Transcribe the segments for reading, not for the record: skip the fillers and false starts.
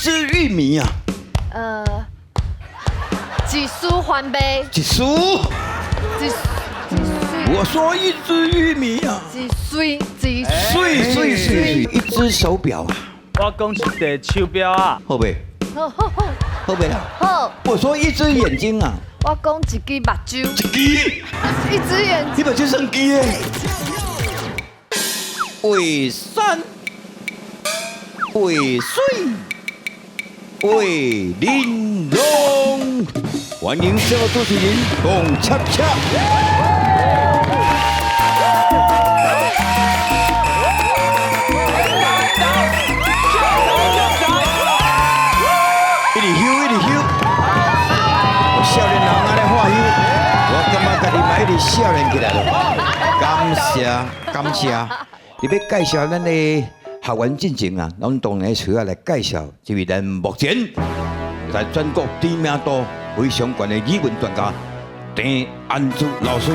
支玉米啊。一束番麦。一束。一。我說一支玉米啊。一穗一。穗穗穗。一隻手錶啊。我講一隻手錶啊。好未？好好好。好未啦？好。我說一隻眼睛啊。我講一支目睭。一支。一隻眼。你目睭算支的。畫山，畫水，畫玲瓏。歡迎這個主持人龔恰恰。一直休，一直休。少年人按呢化休，我感覺家己嘛一直少年起來了。感謝，感謝。特別介紹咱的學員進前啊，咱當然需要來介紹這位咱目前在全國知名度非常懸的語文專家鄭安珠老師。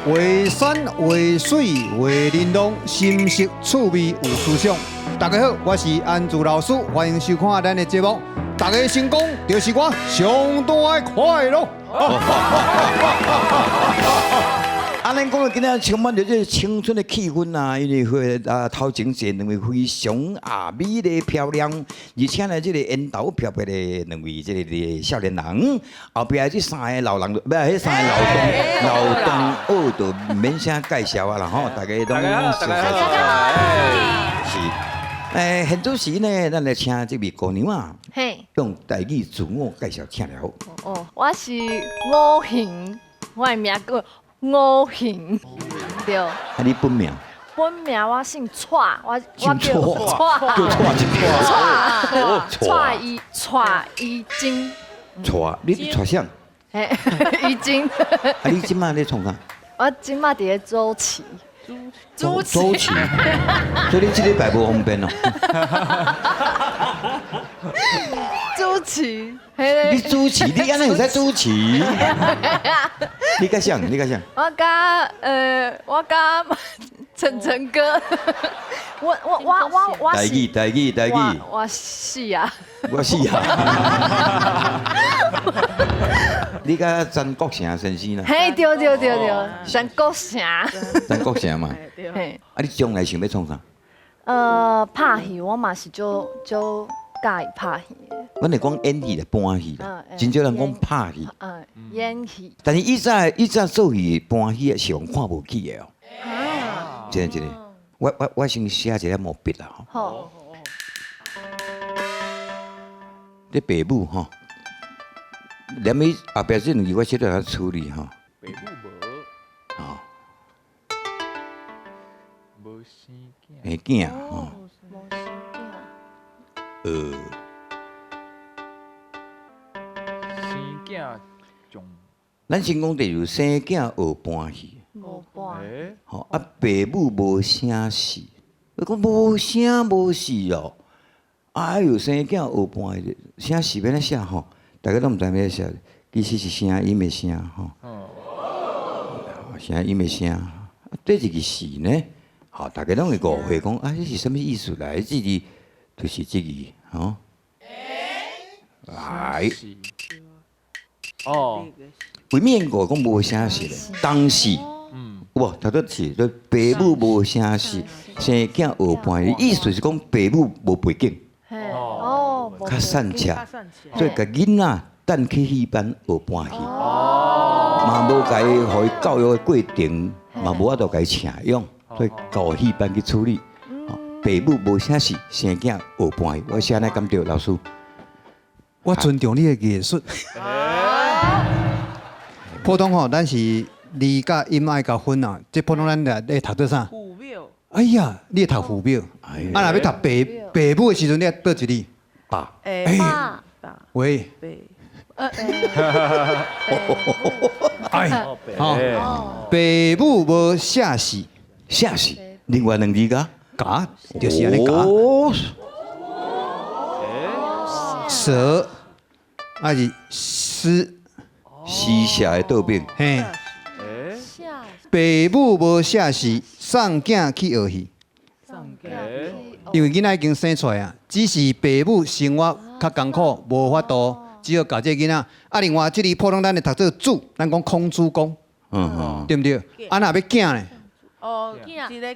畫山畫水畫玲瓏，深色趣味有思想。大家好，我是安珠老師，歡迎收看咱的節目。大家成功就是我上大的快樂。啊，咱講到今仔充滿著這個青春的氣氛啊，因為會啊頭前坐兩位非常啊美麗漂亮，而且呢，這個緣投飄飄的兩位這個少年人，後壁這三個老人，不是，彼三個老同學就免啥介紹啊啦吼，大家攏熟悉。是。現此時呢，咱來請這位姑娘啊，用台語自我介紹，請了。哦，我是吳行，我的名叫吳行，對。啊，你本名？本名我姓蔡，我叫蔡，叫蔡一蔡，蔡伊蔡伊晶。蔡，你蔡啥？嘿，伊晶。啊，你這擺咧創啥？我這擺佇咧主持。主持，所以你這禮拜無方便哦。主持，你主持，你按呢會使主持？你佮誰？你佮誰？我佮晨晨哥，我。台語，台語，台語。我死啊！我死啊！你佮曾國城先生啦？嘿，對對對對，曾國城。曾國城嘛。嘿。啊，你將來想欲創啥？拍戲我嘛是足足佮意拍戲的。阮會講演戲啦，搬戲啦，真少人講拍戲。演戲。但是以前做戲搬戲是予人看無起的哦。真的真的，我先寫一個毛筆啦吼。好。你爸母吼，連伊後壁這兩字我小可處理吼。爸母無。吼。無生囝。生囝吼。生囝上。咱先講第二，生囝學搬戲。無搬。吼啊！爸母無啥事，我講無啥無事哦。啊，又生囝學搬戲，啥事欲按怎寫吼？大家攏毋知欲按怎寫，其實是聲音的聲吼。聲音的聲，啊，對一個是呢，吼，大家攏會誤會講啊，這是啥物意思來？這字就是這字吼。來。哦。為免個講無啥事咧，當時。有無？頭拄是，就爸母無啥事，生囝學搬戲，意思是講爸母無背景，哦，較散赤，所以共囡仔等去戲班學搬戲，嘛無共伊予伊教育的過程，嘛無法度共伊請養，所以交戲班去處理。爸母無啥事，生囝學搬戲，我是按呢感覺，老師。我尊重你的藝術。普通吼，咱是。字佮音愛共分啊，這普通咱來咧讀做啥？哎呀，你會讀父母。啊，若欲讀爸母的時陣，你愛佗一字？爸。爸。喂。哎，好。爸母無啥事，啥事？另外兩字共？共，就是按呢共。蛇，還是獅？獅蛇的倒反。嘿。爸母無寫字，送囝去學戲。因為囡仔已經生出來啊，只是爸母生活較艱苦，無法度，只好教這个囡仔。啊，另外這个普通咱會讀做子，咱講孔子公，對毋對？啊，若欲囝咧，哦，一个，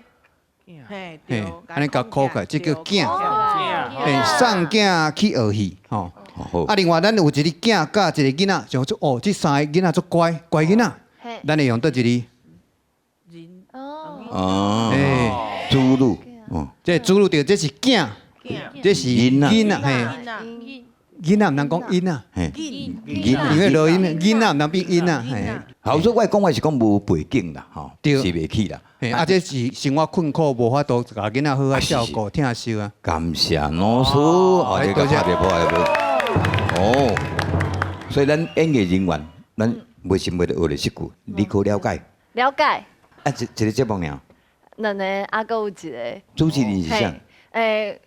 嘿，嘿，按呢共考起來，這叫囝。嘿，送囝去學戲，吼。好啊，另外咱有一個囝佮一個囡仔，像說哦，這三个囡仔足乖，乖囡仔，咱會用佗一个？哦，嘿，子女，哦，這子女對，這是囝，這是囡仔囡仔，嘿，囡仔毋通講囡仔，嘿，因為濁音，囡仔毋通變音仔，嘿。好，所以我講我是講無背景啦，吼，對是袂起啦。嘿，啊，這是生活困苦，無法度共囡仔好好照顧，疼惜啊。感謝老師，哦，這個拍著拍著。哦，所以咱演藝人員，咱袂是袂得學著這句，你可了解？了解。啊，一一個節目爾，兩個，啊，閣有一個。主持人是啥？欸，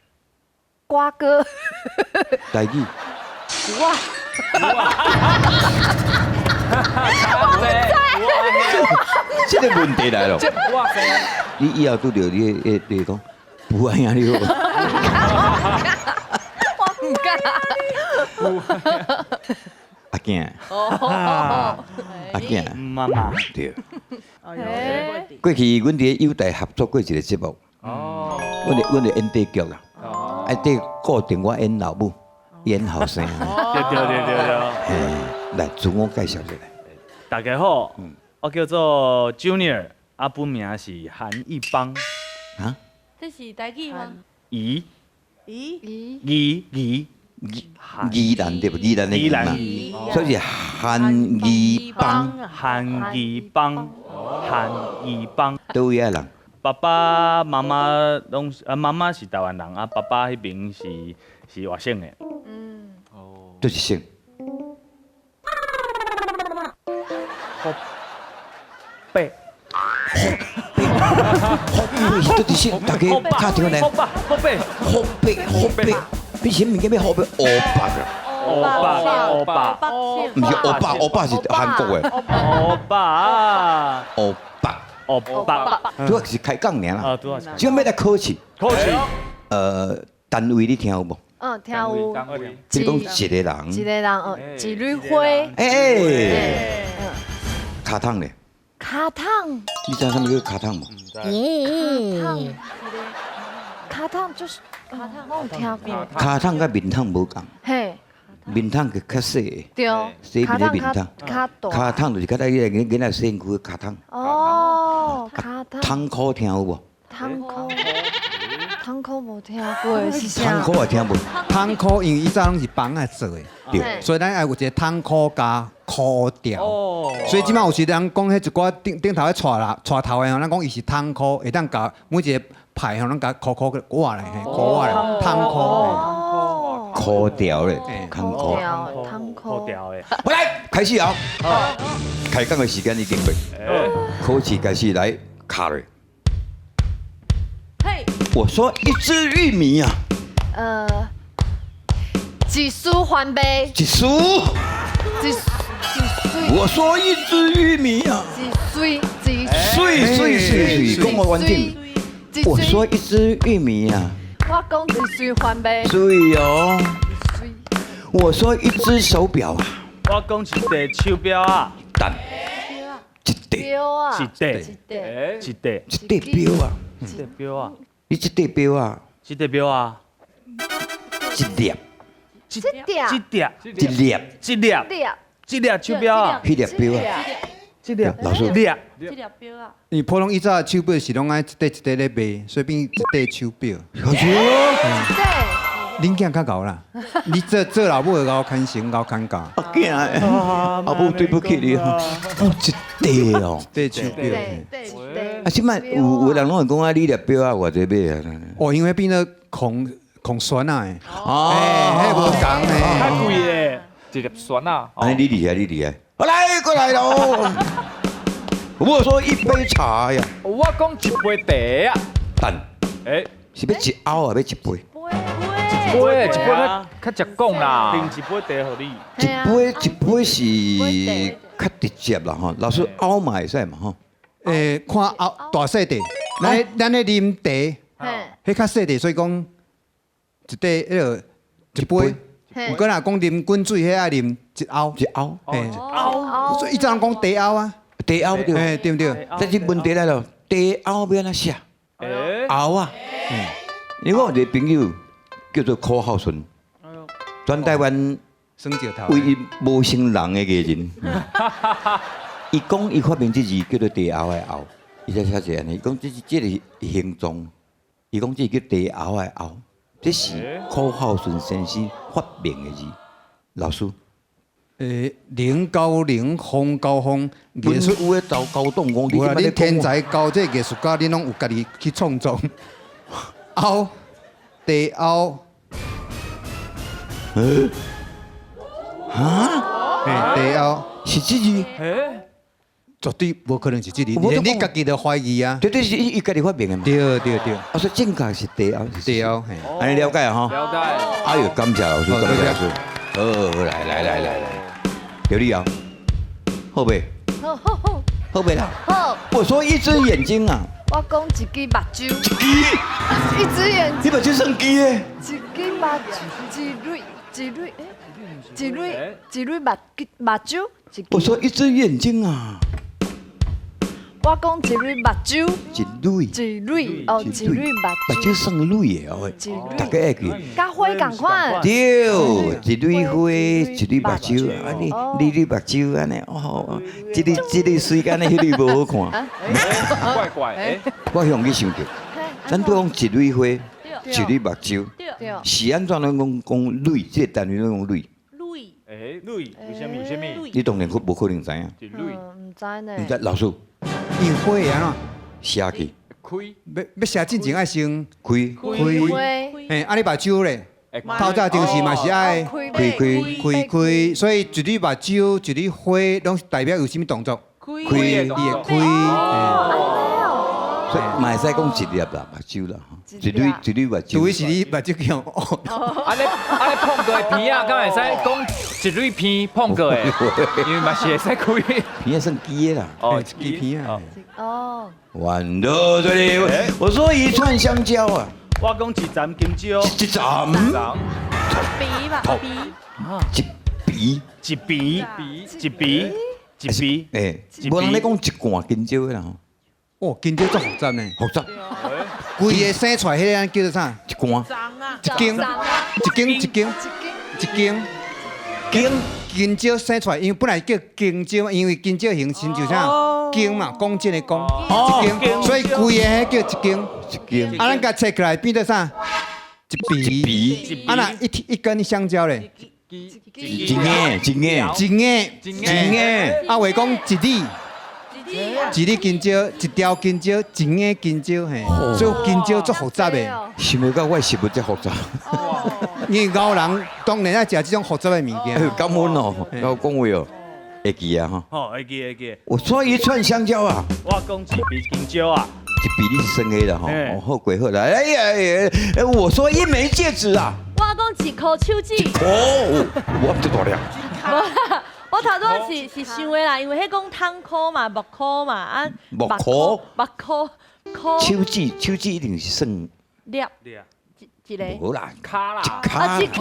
瓜哥。台語。哇！這個問題來了。你以後拄著你會講，不愛啊你好。我毋敢。阿囝。阿囝。媽媽。對。過去阮佇友台合作過一個節目。哦。阮咧演短劇啦。哦。啊，這固定我演老母，演後生。對對對對對。來，自我介紹一下。大家好，我叫做 Junior，啊，本名是韓一邦。啊？這是台語嗎？宜。宜。宜宜。宜蘭對不？宜蘭的宜嘛，所以是韓宜邦。韓宜邦，韓宜邦。佗位仔人？爸爸媽媽攏啊，媽媽是台灣人，啊，爸爸彼邊是外省的。嗯。哦。佗一省？湖北。湖北是佗一省？大家打電話來。湖北，湖北，湖北，湖北。比啥物件欲湖北？湖北啦。湖北，湖北。毋是歐巴，歐巴是韓國的。歐巴。歐巴。歐巴。主要是開講爾啦。啊，主要是。這欲來考試。考試。單位你聽有無？嗯，聽有。這講一個人。一個人哦，一縷花。欸。跤桶咧。跤桶。你知影啥物叫跤桶無？跤桶。跤桶就是。我有聽過。跤桶佮面桶無仝。嘿。面桶較較細的。對。細面的面桶。較大。跤桶就是較早彼個囡仔身軀的跤桶。哦，跤桶。桶箍聽有無？桶箍。桶箍無聽過是啥？桶箍也聽無。桶箍因為以前攏是枋仔做的，對。所以咱愛有一個桶箍加箍條。哦。所以這擺有時人講彼一寡頂頂頭咧帶啦帶頭的吼，咱講伊是桶箍，會當共每一個派吼，攏共箍箍掛來，箍掛來，桶箍。哦。箍條咧，桶箍。桶箍條的。好來，開始哦。開講的時間已經過。考試開始來卡咧。我說一隻玉米啊。一絲番麥。一絲。一一我說一隻玉米啊。一穗一穗穗穗穗，講我完整。我說一隻玉米啊。我講一穗番麥。對哦。我說一隻手錶啊。我講一塊手錶啊。等。一塊。一塊。一塊。一塊。一塊錶啊。一塊錶啊。你這塊錶啊？這塊錶啊？一粒。一粒。一粒。一粒。一粒。一粒手錶啊？彼粒錶啊？這粒。老師。粒。這粒錶啊？因為普通以早手錶是攏愛一塊一塊咧賣，所以變一塊手錶。好笑。恁囝較𠢕啦，你做做老母的𠢕牽成𠢕牽教。阿囝，阿母對不起你哦。一塊哦，一塊手錶。啊，這擺有人攏會講啊，你粒錶啊，偌濟買啊？哦，因為變做控控酸啊的。哦，彼無仝的。較貴的，一粒酸啊。按呢你厲害，你厲害。來，過來囉。我說一杯茶呀。我講一杯茶啊。等。欸，是欲一甌啊，欲一杯？一杯，一杯較較直講啦。斟一杯茶予你。一杯一杯是較直接啦吼，老師甌嘛會使嘛吼。看甌大細塊，咱咧啉茶，彼較細塊，所以講一塊彼個一杯。毋過若講啉滾水，彼愛啉一甌。一甌。嘿，所以以前人講茶甌啊。茶甌對。嘿，對毋對？但是問題來了，茶甌欲按怎寫？甌啊！因為我有一個朋友叫做柯孝順，全台灣唯一無姓人的藝人。伊講伊發明這字叫做茶甌的甌，伊才寫一個按呢，伊講這是這個形狀，伊講這叫茶甌的甌，這是柯孝順先生發明的字。老師，靈交靈，風交風，藝術有的高高棟講，無啦，恁天才交這藝術家，恁攏有家己去創作。甌，茶甌。哈？嘿，茶甌是這字？絕對無可能是這字，連你家己都懷疑啊！對對，是伊家己發明的嘛？對對對。啊，所以正確是茶甌，茶甌，嘿。按呢了解吼？了解。哎喲，感謝老師，感謝老師。好，來來來來來，劉麗瑤，好袂？好好好。好袂啦？好。我說一隻眼睛啊。我講一支目睭。一支。一隻眼睛。你目睭算支的？一支目睭，一蕊一蕊，一蕊一蕊目目睭。我說一隻眼睛啊。我講一蕊目睭，一蕊，一蕊哦，一蕊目目睭算蕊的哦，大家會記。佮花仝款。對，一蕊花，一蕊目睭，啊你你你目睭按呢，哦，這个這个水按呢，彼个無好看。怪怪，我向你想著，咱都講一蕊花，一蕊目睭，是按怎攏講講蕊，這個單位攏講蕊。蕊，欸，蕊，為啥物？為啥物？你當然無可能知影。一蕊，毋知呢。毋知老師。因為花會按怎寫去，開，欲寫進前愛先開，開，嘿，啊你目睭咧，透早精神嘛是愛開開開開，所以一蕊目睭，一蕊花，攏是代表有啥物動作？開，伊會開。所以嘛會使講一粒啦，目睭啦，一蕊一蕊目睭。除非是你目睭叫哦。啊你啊你碰過的鼻仔，敢會使講一蕊鼻碰過的？因為嘛是會使開。鼻仔算支的啦。哦，一支鼻仔。哦。完了，這裡我說一串香蕉啊。我講一層金蕉。一層。鼻吧，鼻。一鼻。一鼻。一鼻。一鼻。欸，無人咧講一罐金蕉的啦。哦，金蕉足複雜呢。複雜。規个生出來，彼个叫做啥？一罐。一斤。一斤一斤。一斤。斤。金蕉生出來，因為本來叫金蕉，因為金蕉形親像啥？斤嘛，公斤的公。一斤。所以規個彼叫一斤。一斤。啊，咱共切起來變做啥？一皮。一皮。啊，若一根香蕉咧？一個，一個。一個。一個。啊，話講一粒。一粒金蕉，一條金蕉，一个金蕉，嘿，所以金蕉足複雜的。想袂到我的食物遮複雜。因為牛人當然愛食這種複雜的物件。感恩哦，我講話哦，會記啊吼。吼，會記會記。我說一串香蕉啊。我講一皮金蕉啊。一比你是算的啦吼，好過好啦。哎呀哎，我說一枚戒指啊。我講一箍手指。哦，我這大粒。我頭拄仔是想的啦，因為彼講窗箍嘛、木箍嘛啊。木箍。木箍，箍。手指，手指一定是算。粒。一個。無啦，卡啦。一卡。啊，一卡。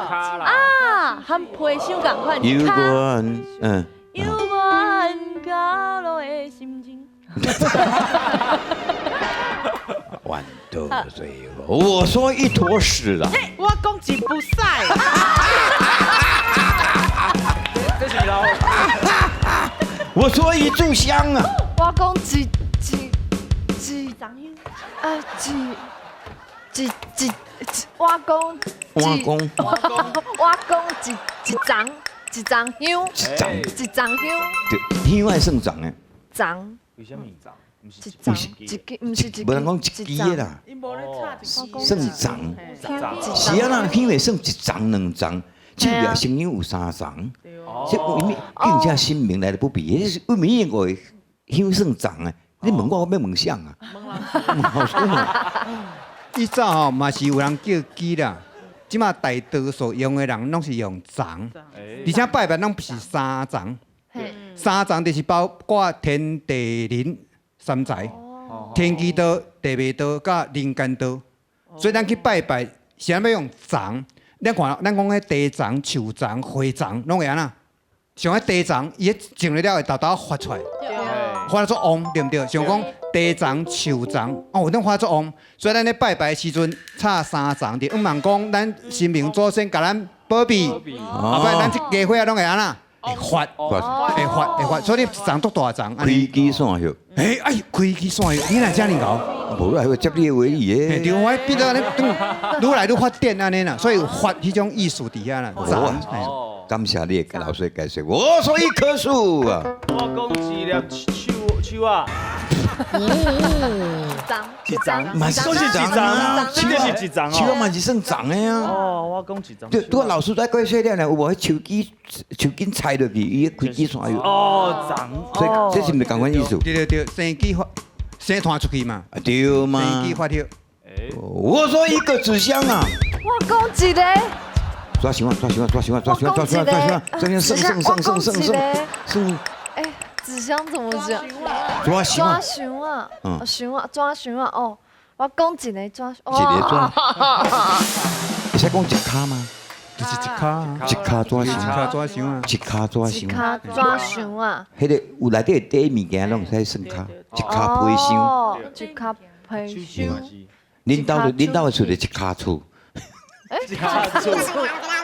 卡啦。啊，和皮箱仝款。有關，嗯。有關角落的心情。完得罪我，我說一坨屎啦。我講一步屎。這是老。我說一炷香啊。我講一一一啊一一一一，我講。我講。我講一一叢一叢香。一叢。一叢香。對，香愛算叢的。叢。為啥物叢？一叢一支，毋是一支。無人講一支的啦。算叢。是啊，那香會算一叢兩叢，這粒生香有三叢。這為啥更加鮮明來得不比？彼是為啥物會香算叢的？你問我，我欲問誰啊？以早吼嘛是有人叫支啦，這馬大多數用的人攏是用叢，而且拜拜攏是三叢。三層就是包括天地人三才，天機道、地未道、佮人間道。所以咱去拜拜，是按欲用欉？咱看，咱講彼茶欉、樹欉、花欉，攏會按怎？像彼茶欉，伊種了了會沓沓發出來，發做旺，對毋對？像講茶欉、樹欉，哦，攏發做旺。所以咱咧拜拜的時陣，插三欉，就向望講咱神明祖先共咱保庇，後擺咱這家伙仔攏會按怎？會發，會發，會發。所以你一欉足大欉。開枝散葉。欸，哎，開枝散葉，你哪遮爾𠢕？無啦，接你的話語的。對，我變做按呢，愈來愈發展按呢啦，所以有發彼種意思佇遐啦。感謝你的老師解釋。我說一棵樹啊。我講一粒樹樹仔。一欉，嘛是一欉啊，這是一欉樹仔嘛是算欉的啊。哦，我講一欉。對，拄仔老師在解釋了呢，有無？彼樹枝樹根裁落去，伊開枝散葉。哦，欉。所以這是毋是仝款意思？對對對，生枝發生團出去嘛。對嘛。生枝發葉。我說一個紙箱啊。我講一個。抓箱啊！抓箱啊！抓箱啊！抓箱啊！抓箱啊！抓箱啊！抓箱！算算算算算算。哎，紙箱怎麼講？抓箱抓箱啊！箱啊！抓箱啊！哦，我講一個紙。一個紙。會使講一跤嗎？就是一跤。一跤紙箱。一跤紙箱啊！一跤紙箱。一跤紙箱啊！彼個有內底底物件攏會使算跤，一跤皮箱。一跤皮箱。恁兜的厝就一跤厝。哎，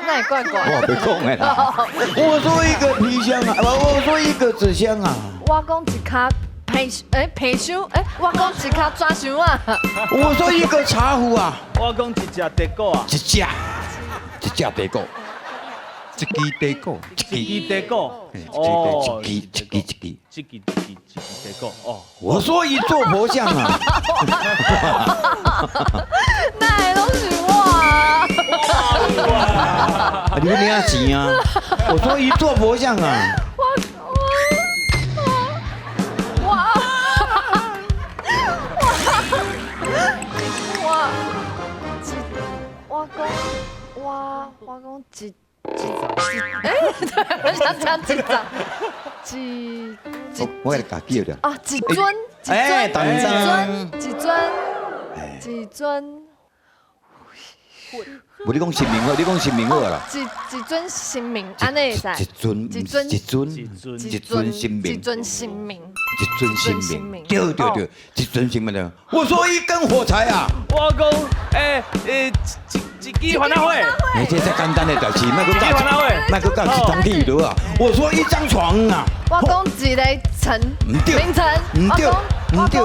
那也怪怪。我別講的啦。我說一個皮箱啊，我說一個紙箱啊。我講一跤皮，哎皮箱，哎，我講一跤紙箱啊。我說一個茶壺啊。我講一隻地果啊。一隻，一隻地果。一支地果。一支地果。哦，一支一支一支。一支一支一支地果哦。我說一座佛像啊。那攏是我。啊！你欲領錢啊！我說一座佛像啊！我我我我我講我我講一一一欸，對，我想講一張一一，我給你家記了。啊，一尊一尊一尊一尊。無你講神明好，你講神明好啦。一一尊神明，按呢會使。一尊，一尊，一尊，一尊神明，一尊神明，一尊神明。對對對，一尊神明的。我說一根火柴啊。我講，欸欸，一一支番仔火。欸，這遮簡單的代誌，莫閣教，莫閣教一張地圖啊。我說一張床啊。我講一個層，毋對，眠床，毋對，毋對。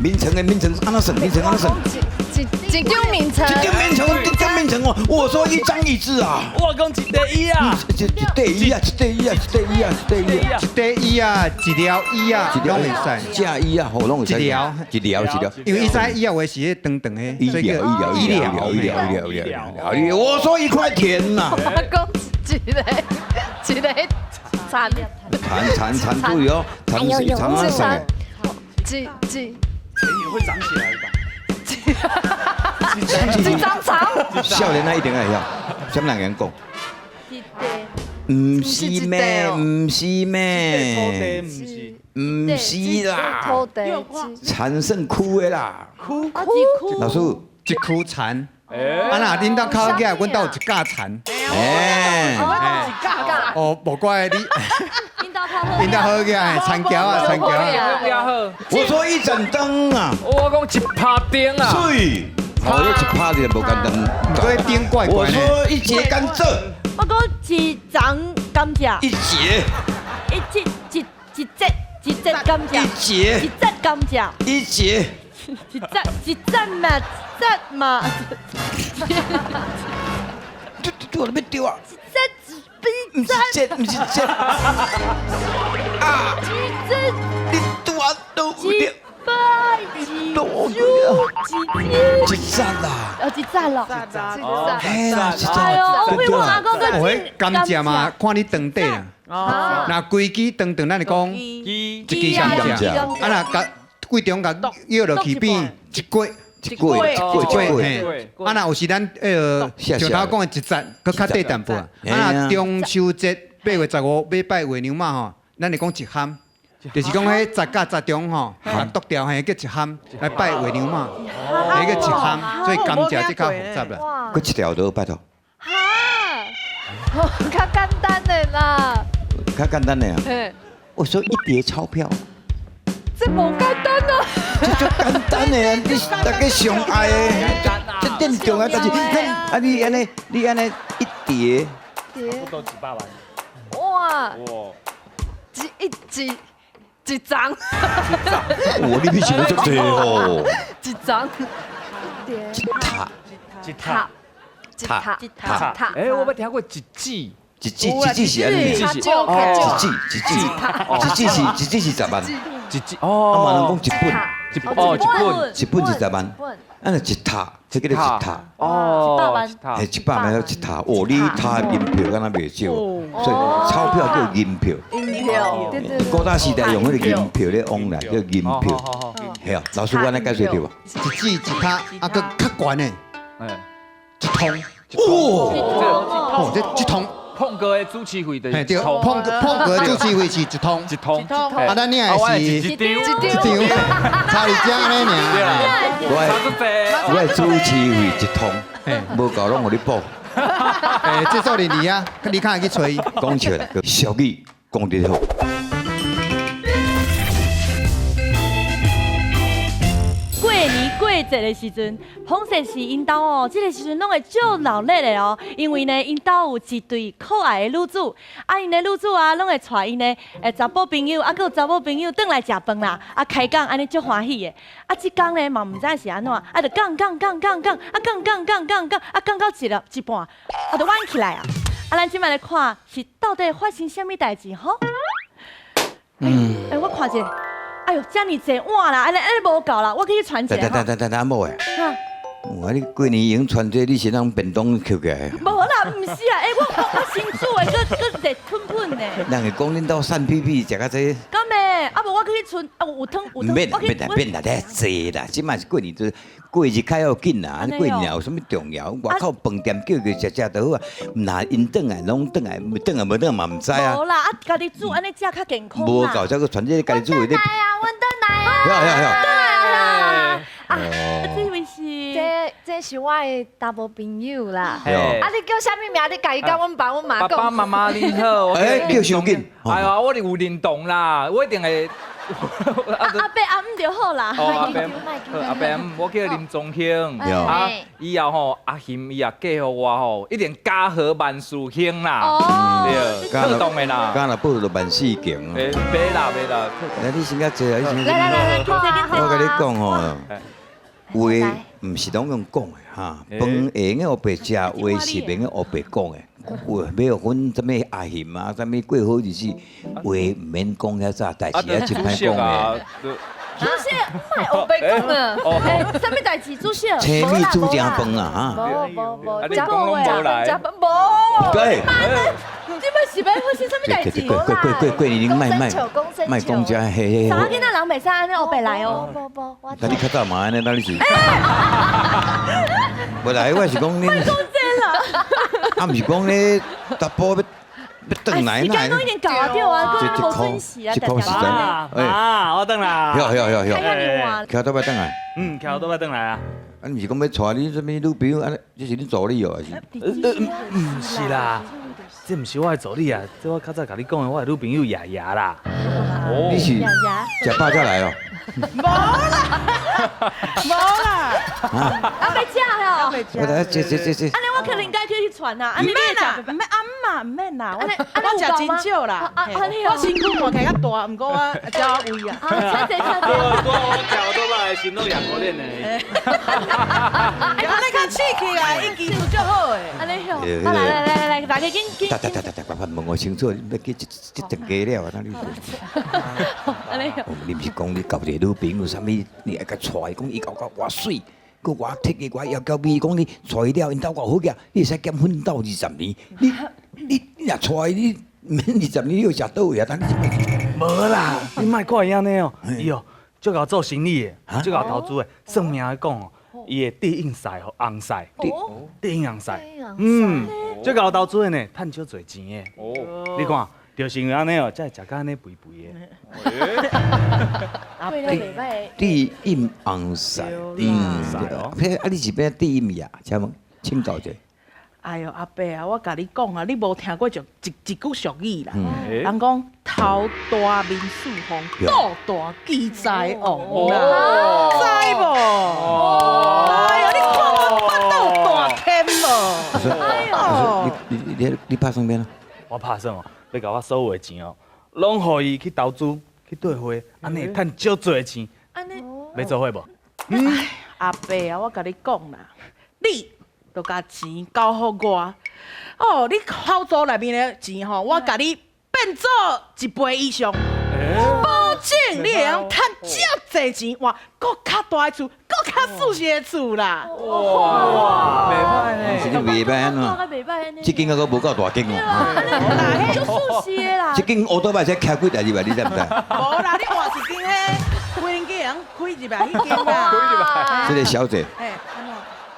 眠床的眠床按怎算？眠床按怎算？一一張眠床，一張眠床，一張眠床哦。我說一張椅子啊。我講一塊椅啊。一一塊椅啊，一塊椅啊，一塊椅啊，一塊椅啊。一塊椅啊，一條椅啊，攏會使。一隻椅啊，吼，攏會使。一條，一條，一條。因為伊知椅啊話是彼長長的，醫療，醫療，醫療，醫療，醫療，醫療。我說一塊田呐。我講一個一個田。田田田注意哦，田是田按怎算的？一一。田也會長起來吧？一張床。少年仔一定愛曉，啥物人會曉講？毋是咩？毋是咩？毋是啦。田算區的啦。區區。老師，一區田。啊若恁兜較好額，阮兜有一架田。欸。哦，無怪你。恁兜好額，田橋啊，田橋啊。我說一盞燈啊。我講一拍燈啊。水。我一拍就無簡單。毋過燈怪怪。我說一節甘蔗。我講一欉甘蔗。一節。一節一一節一節甘蔗。一節。一節甘蔗。一節。一節一節嘛，一節嘛。對對對，我欲對啊。一節毋是節，毋是節。啊！一節。你拄啊都有對。一一一節啦。哦，一節咯。一節。嘿啦，一節。哎呦，我會問阿公個。哦，甘蔗嘛，看你長短啦。哦。若規支長長，咱就講一支甘蔗。啊，若共規中共咬落去變一粿。一粿，一粿，一粿。啊，若有時咱彼個上頭講的一節，閣較短淡薄。啊，若中秋節8月15欲拜月娘媽吼，咱會講一餡，就是講彼十甲十中吼，啊剁掉嘿叫一餡來拜月娘媽，彼個一餡，所以甘蔗這較複雜啦。哇閣一條都拜託，哈，較簡單的啦，較簡單的啊。嘿，我說一疊鈔票，這無簡單啊，這足簡單的啊，你大家上愛的，這這重要，但是啊你按呢，你按呢一疊，疊差不多幾百萬。哇，哇，一一一張，哇，你比想足濟哦，一張，一疊，一塔，一塔，一塔，一塔，塔，欸，我捌聽過一指，一指一指是按呢，一指一指一指，一指是一指是10萬，一指啊嘛哦，人講一本，一哦一本，一本是10萬，啊若一塔，這叫做一塔，哦，一百萬嘿，100萬叫一塔，哦，你塔銀票敢若袂少，所以鈔票叫銀票。銀票，對對對，古早時代用彼個銀票咧往來叫銀票，係啊，老師我按呢解釋對無？一指一塔，啊，閣較懸的，一通，哦，這一通，碰哥的主持費就是嘿對，碰碰哥的主持費是一通，一通，啊，咱領的是一張，一張，差佇遮按呢爾。我的主持費一通，無夠攏予你補。欸，這做人佇遐，你較會去揣伊。講笑啦，俗語講得好。過年過節的時陣，彭先生𪜶兜哦，這個時陣攏會足鬧熱的哦，因為呢，𪜶兜有一對可愛的女子，啊，𪜶的女子啊，攏會帶𪜶的查某朋友，啊，閣有查某朋友轉來食飯啦，啊，開講按呢足歡喜的，啊，這工呢嘛毋知是按怎，啊，就講講講講講，啊，講講講講講，啊，講到一粒一半，啊，就彎起來啊，啊，咱這擺來看是到底發生啥物代誌吼？欸，我看一下。哎喲，遮爾濟碗啦，按呢按呢無夠啦，我去傳一下。等等等等等，某的。哇，你過年已經傳這個，你是讓便當抾起來？無啦，毋是啊，欸，我我新煮的，閣閣熱噴噴的。人會講恁兜散屁屁食到這個。敢的？啊無我去傳，啊有湯有湯。毋免啦，免啦，免啦，遐濟啦。這擺是過年，就是過日較要緊啦。過年有啥物重要？外口飯店叫叫食食就好啊。若𪜶轉來攏轉來，轉來無轉來嘛毋知啊。無啦，啊家己煮按呢食較健康啦。無夠才閣傳這個家己煮的。轉來啊，阮轉來啊。遐遐遐。轉來啊！啊，這位是？這是我的查某朋友啦。啊，你叫啥物名？你家己佮阮爸、阮媽講。爸爸媽媽你好。欸，叫傷緊。哎呀，我是有認同啦，我一定會。阿伯阿姆就好啦。哦，阿伯，阿伯阿姆，我叫林宗興。啊，以後吼，阿賢伊也嫁予我吼，一定家和萬事興啦。哦，對，主動的啦。敢若報就萬事興。欸，袂啦袂啦。來，你先較坐啊，你先。來來來來，我共你講吼，話毋是攏用講的哈，飯會用烏白食，話是袂用烏白講的。話欲予阮啥物阿賢啊，啥物過好日子，話毋免講遐早，代誌也真歹講的。主席，莫烏白講啊！欸，啥物代誌？主席，青米煮正飯啊！無無無，食飯食飯無。對。這擺是欲發生啥物代誌？過過過過年恁莫莫莫講這嘿嘿。查某囡仔人袂使按呢烏白來哦。無無，我。那你較早嘛按呢，那你是？無啦，我是講恁。莫講這啦。啊，毋是講咧，查埔欲欲轉來，時間攏已經到啊，對啊，閣無準時啊，一箍時間。啊，我轉來。曉曉曉曉。徛倒擺轉來。嗯，徛倒擺轉來啊。啊，你毋是講欲帶你啥物女朋友？按呢，這是恁助理哦，還是？毋是啦，這毋是我的助理啊，這我較早共你講的，我的女朋友雅雅啦。你是食飽才來哦？無啦，無啦。啊，欲食哦。我來，這這這這。按呢我可能應該叫去傳啊。毋免啦，毋免阿姆嘛，毋免啦。我我食真少啦。我身軀看起來較大，毋過我食胃啊。啊，請坐，請坐。我我徛倒擺的時攏兩個臉的。按呢較刺激啦，伊技術足好的。按呢好。啊，來來來來來，大家緊緊。得得得得得，我問我清楚，你欲去這這頓家了啊？那你。按呢好。你毋是講你交一個女朋友啥物？你愛共帶伊，講伊搞到偌媠，閣偌鐵的，偌要求美，講你帶伊了，𪜶兜偌好額，你會使減奮鬥20年。你你你若帶伊，你毋免20年，你欲食佗位啊？等你。無啦，你莫看伊按呢哦，伊哦足𠢕做生意的，足𠢕投資的，算命的講哦，伊會對應賽予紅賽，對應紅賽，嗯，足𠢕投資的呢，趁少濟錢的。哦，你看。就是因為按呢哦，才會食甲按呢肥肥的。過了袂歹。對應尪婿，哦啊，你是欲對應伊啊？請問請教者。哎喲，阿伯啊，我共你講啊，你無聽過一一句俗語啦。人講頭大面四方，肚大忌財王啦，知無？哎喲，你看我腹肚大添無？哎喲，你拍算欲按怎？我拍算哦，欲共我所有的錢哦，攏予伊去投資去兌匯，按呢會趁足濟的錢。按呢，欲做伙無？阿伯啊，我共你講啦，你就共錢交予我，哦，你口座內面的錢吼，我共你變做一倍以上，保證你會當趁遮濟錢，換閣較大的厝，閣較舒適的厝啦。哇，袂歹呢，是你袂歹按怎？袂歹按呢。這間閣無夠大間哦。無啦，足舒適的啦。這間烏多擺才開幾台入來，你知毋知？無啦，你換一間彼，無人機會當開入來彼間啦。開入來。這個小姐。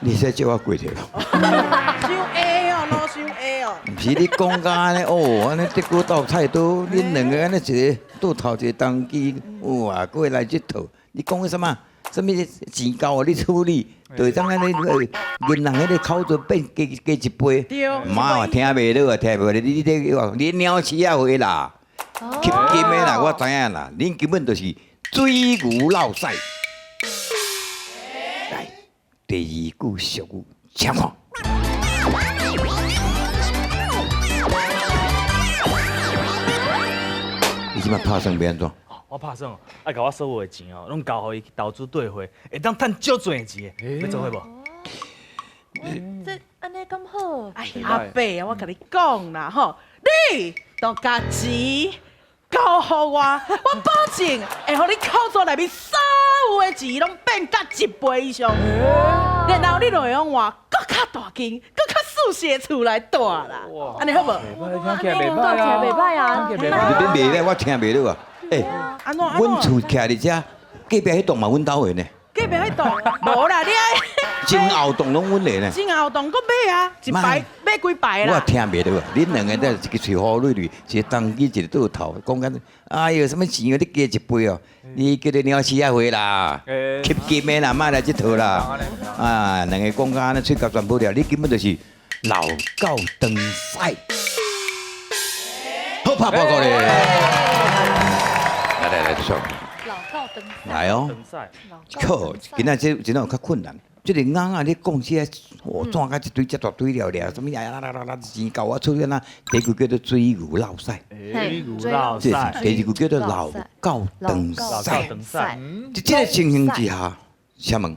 你會使借我過者無？傷下哦，老傷下哦。毋是你講甲按呢哦，按呢竹篙鬥菜刀，恁兩個按呢一個倒頭一個當機，哇，閣會來這套。你講啥物？啥物錢交予你處理，就會當按呢銀行彼个口座變加加一倍。媽啊，聽袂落啊，聽袂落。你鳥鼠仔話啦，吸金的啦，我知影啦。恁根本就是水牛落屎。來，第二句俗語，請看。你這擺拍算欲按怎？我拍算哦，愛共我所有的錢哦，攏交予伊去投資兌匯，會當趁足濟錢的，欲做伙無？這按呢敢好？哎，阿伯啊，我共你講啦吼，你就共錢交予我，我保證會予你口座內面所有的錢攏變甲一倍以上，然後你就會用換閣較大間、閣較舒適的厝來住啦。按呢好無？聽起來袂歹啊，袂歹啊，你袂歹，我聽袂落啊。欸，阮厝徛佇遮，隔壁彼棟嘛阮兜的呢。隔壁彼棟無啦，你愛前後棟攏阮的呢。前後棟閣買啊，一排買幾排啦。我聽袂落啊！恁兩个在一个喙好蕊蕊，一个當機，一個倒頭，講緊，哎喲，啥物錢啊？你加一倍哦，你叫做鳥鼠仔話啦，吸金的啦，莫來這套啦。啊，兩個講甲按呢喙角全無了，你根本就是老狗長屎。好拍報告咧！來來來，坐。老狗長來哦。好，今仔這真正有較困難。這個尪仔你講這個，哦，紙甲一堆遮大堆了了，啥物呀啦啦啦啦，錢交我處理啦。第一句叫做水牛落屎，水牛落屎。第二句叫做老狗長屎。佇這個情形之下，請問，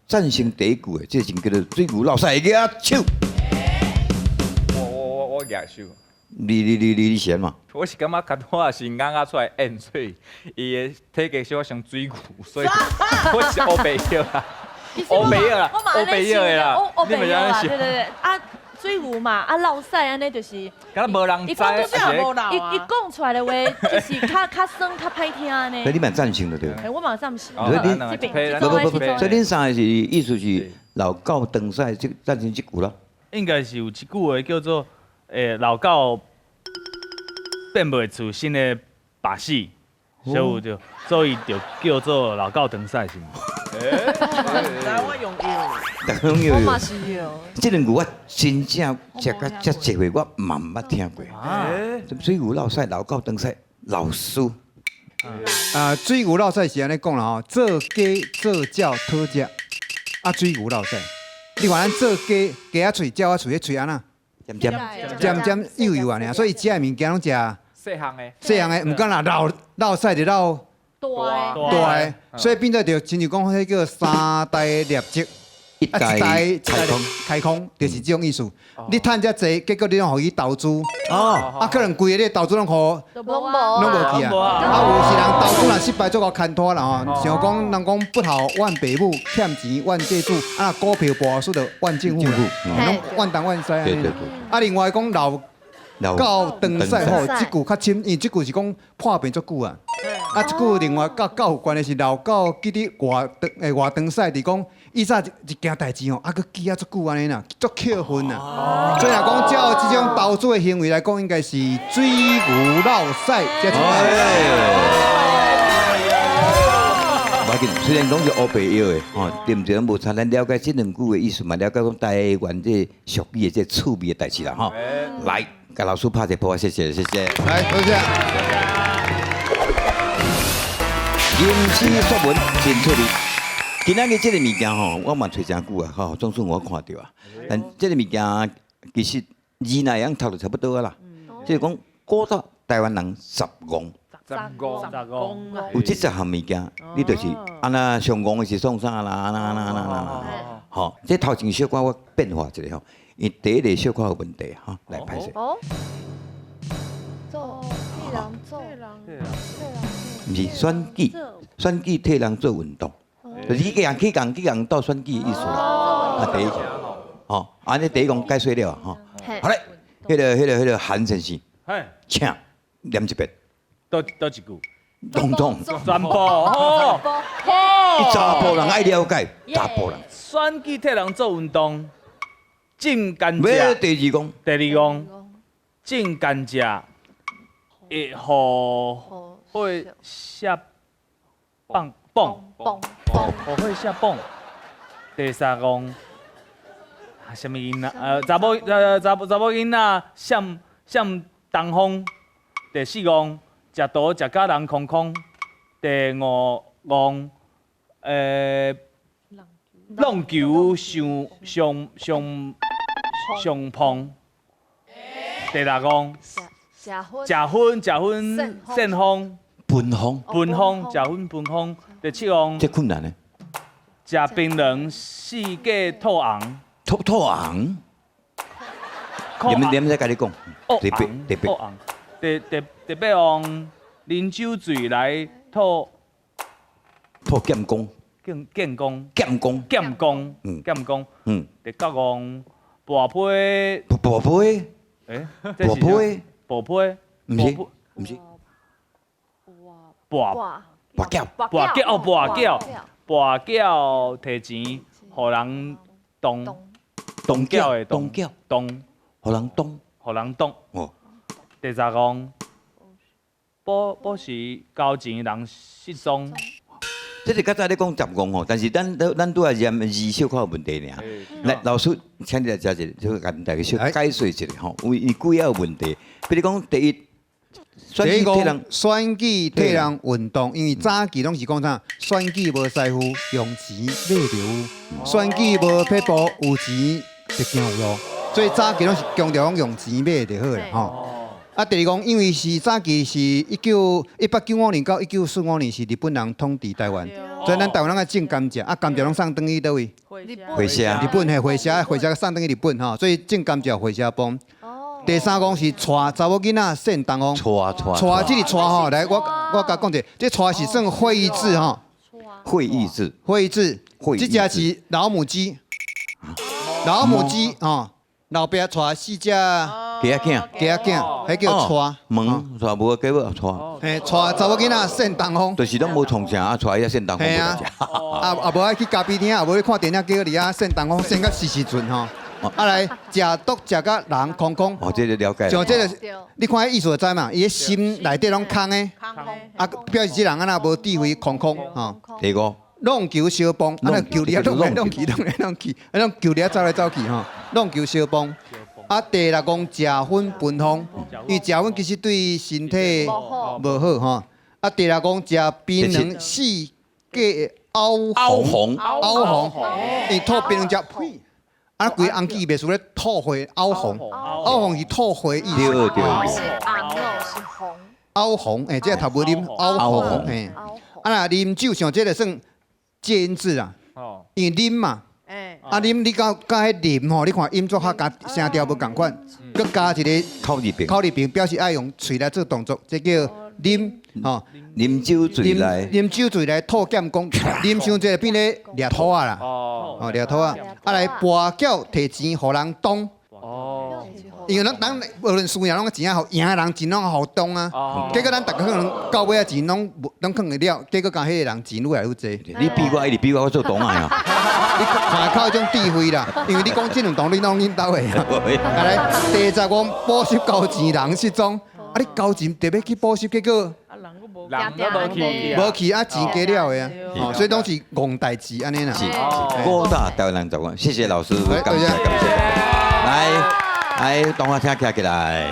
贊成第一句的，這個就叫做水牛落屎，舉手。我舉手。你是按怎？我是感覺較拄仔是尪仔出來演水，伊的體格小可像水牛，所以我是烏白葉啦。烏白葉啦，烏白葉的啦，烏白葉啦，對對對，啊，水牛嘛，啊，落屎按呢就是，敢若無人知，伊伊講出來的話，就是較較酸、較歹聽按呢。所以你嘛贊成的對？欸，我嘛贊成。所以恁，不不不，所以恁三个是意思是老狗長屎，這贊成這句啦？應該是有一句話叫做，老狗變袂出新的把戲，所以就叫做老狗長屎是毋？來，我用藥。逐个攏用。我嘛是用。這兩句我真正食甲遮濟歲，我嘛毋捌聽過。水牛落屎，老狗長屎，老師。啊，水牛落屎是按呢講啦吼，做雞做鳥討食，啊，水牛落屎。你看咱做雞，雞仔喙、鳥仔喙，彼喙按怎？尖尖尖尖幼幼按呢，所以食的物件攏食細項的，細項的，毋敢若落落屎就落大大的，所以變做就親像講彼叫三代獵職，一代開空，開空就是這種意思。你趁遮濟，結果你攏予伊投資，啊，可能規个你投資攏予攏無攏無去啊。啊，有時人投資若失敗，做夠牽拖啦吼。像講人講不孝怨父母，欠錢怨債主，啊，股票跋輸就怨政府，攏怨東怨西。對對對。啊，另外講老老狗長屎吼，這句較深，因為這句是講破病足久啊。啊，這句另外佮狗有關的是老狗記得外長誒外長屎，佇講以早一件代誌吼，啊，閣記啊足久按呢啦，足扣分啊。所以若講照這種投資的行為來講，應該是水牛落屎這一擺。無要緊，雖然講是烏白藥的，吼，對毋對？攏無差，咱了解這兩句的意思嘛，了解講台灣這俗語的這趣味的代誌啦，吼。來，共老師拍一個噗仔，謝謝，謝謝。來，多謝。吟詩作文真趣味。今仔日這個物件吼，我嘛揣誠久啊，吼，總算我看著啊。但這個物件其實字若會曉讀就差不多啊啦。即是講古早台灣人十戇。十戇，十戇，有這十項物件，你就是按那上戇的是創啥啦，按那按那按那按那，吼，這頭前小可我變化一下吼，因為第一個小可有問題吼，來歹勢。哦，做替人做，毋是選舉，選舉替人做運動，就是去共去共去共鬥選舉的意思啦。啊，第一個，吼，按呢第一個解說了吼。好咧，彼個韓先生，請念一遍。佗佗一句？總統。全部吼，伊查埔人愛了解，查埔人。選舉替人做運動，種甘蔗。第二講。第二講，種甘蔗會予火下放蹦蹦予火下蹦。第三講，啥物囡仔？查某查某查某囡仔闪閃東風。第四講，食毒食甲人空空。第五戇，弄球上上上上碰。第六戇，食薰食薰食薰扇風。分風。分風，食薰分風。第七戇，這困難呢？食檳榔四界透紅。透透紅。你們你們再共你講。第八第八。第第第八戇，啉酒醉來吐。吐劍功。劍劍功。劍功。劍功。劍功。第九戇，跋批。跋批。跋批。跋批。毋是，毋是。跋跋筊。跋筊哦，跋筊，跋筊提錢，予人動。動筊的動筊。動。予人動。予人動。哦。第十戇，保保時交錢人失蹤。這是較早咧講十戇吼，但是咱咱拄仔念字小可有問題爾。來，老師，請你來遮一下，就共大家小解說一下吼，因為伊幾仔有問題。比如講，第一，第一講選舉替人運動，因為早期攏是講啥？選舉無師傅，用錢買著有；選舉無撇步，有錢就行有路。所以早期攏是強調講用錢買就好啦，吼。啊，第二講，因為是早期是1895年到1945年是日本人統治台灣，所以咱台灣人愛種甘蔗，啊甘蔗攏送轉去佗位？回社。日本嘿，回社回社送轉去日本吼，所以種甘蔗回社幫。第三講是帶查某囡仔扇東風。帶帶。帶這個帶吼，來我我共講者，這帶是算會意字吼。會意字。會意字。這隻是老母雞。老母雞吼，老爸帶四隻。雞仔囝，雞仔囝，彼叫帶。問帶無計尾帶。嘿，帶查某囡仔扇東風。就是攏無創啥，啊帶伊扇東風。嘿啊，啊啊無愛去咖啡廳，啊無去看電影，叫佇遐扇東風，扇甲時時陣吼。啊來，食毒食甲人空空。哦，這個了解。像這個，你看彼意思就知嘛？伊的心內底攏空的。啊，表示這人按怎無智慧，空空吼。第五。弄球相碰，啊那球佇遐弄來弄去，弄來弄去，啊種球佇遐走來走去吼。弄球相碰。啊，第六講食薰分風，因為食薰其實對身體無好吼。啊，第六講食檳榔四界拗紅，拗紅，因為吐檳榔食屁，啊，規紅記袂輸咧吐血拗紅，拗紅是吐血意思。對對對。是紅哦，是紅。拗紅，欸，這個讀無啉拗紅，嘿。啊，若啉酒像這個算借音字啊，因為啉嘛。啊，啉你佮佮彼啉吼，你看音作較佮聲調無仝款，閣加一個口字邊，口字邊表示愛用喙來做動作，這叫啉吼。啉酒醉來，啉酒醉來吐劍功，啉傷濟變咧掠兔仔啦，哦掠兔仔，啊來跋筊提錢予人擋，哦，因為咱無論輸贏攏錢仔予贏的人錢攏予動啊。結果咱逐家可能到尾仔錢攏無攏囥會了，結果共彼個人錢愈來愈濟。你比我，一直比我，我做同啊。你看靠彼種智慧啦，因為你講這兩堂你攏恁兜的啊。來，第十五補習交錢人失蹤，啊你交錢特別去補習，結果人都無去，無去啊錢加了的啊，哦，所以攏是戇代誌按呢啦。是，五大台灣人十五，謝謝老師，感謝感謝。來，來，同學請徛起來。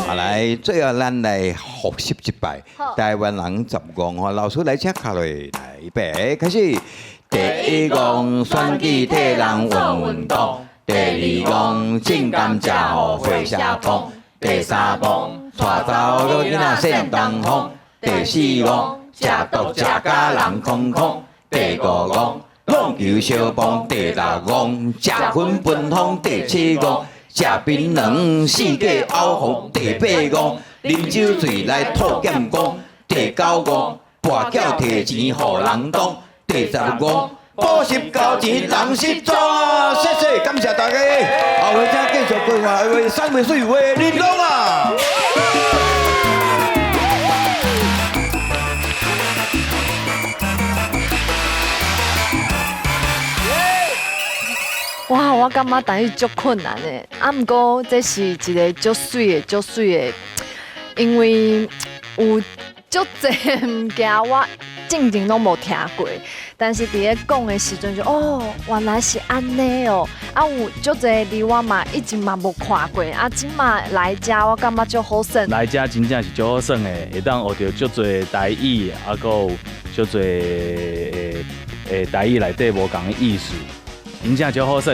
啊來，最後咱來複習一擺台灣人十戇吼，老師來請徛落來，預備開始。第一戇選舉替人運運動，第二戇種甘蔗予火車碰，第三戇帶查某囡仔扇東風，第四戇食毒食甲人空空，第五戇網球相碰，第六戇食薰分風，第七戇食檳榔四界拗風，第八戇啉酒醉來吐劍光，第九戇跋筊提錢予人擋。第十五，補習交錢人失蹤。謝謝，感謝大家。後尾請繼續規劃，為三位水為玲瓏啊！哇，我感覺台語足困難的，啊，毋過這是一個足媠的、足媠的，因為有足濟物件我進前攏無聽過，但是佇咧講的時陣就哦，原來是按呢哦，啊有足濟字我嘛以前嘛無看過，啊這馬來遮我感覺足好耍。來遮真正是足好耍的，會當學著足濟台語，啊閣有足濟的台語內底無仝的意思，真正足好耍。